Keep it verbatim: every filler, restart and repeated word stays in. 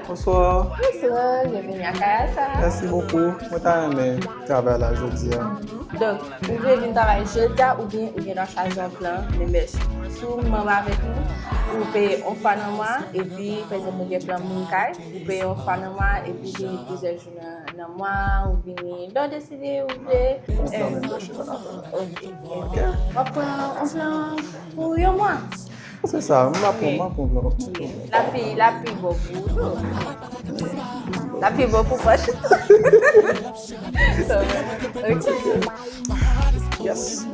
Bonsoir. Bonsoir, byenveni a kay sa. Mèsi bokou. Mwen ta renmen travay la jodi a. Donk, ou vle vin travay jodi a oubyen ou gen dwa chwazi yon plan de mèch. Si w manm avèk nou, ou peye yon fwa nan mwa, epi, pa egzanp, nou gen plan moun kay, ou peye yon fwa nan mwa, epi vini plizyè jou nan, nan mwa, ou vini lè w deside ou vle. Ou fè menm mèch nan ata. Ok. W ap pran yon plan pou yon mwa. Se sa, m ap pran, m ap pran plan. L ap pi, l ap pi bon pou ou tou. L ap pi bon pou pòch ou tou. So, ok. Yes.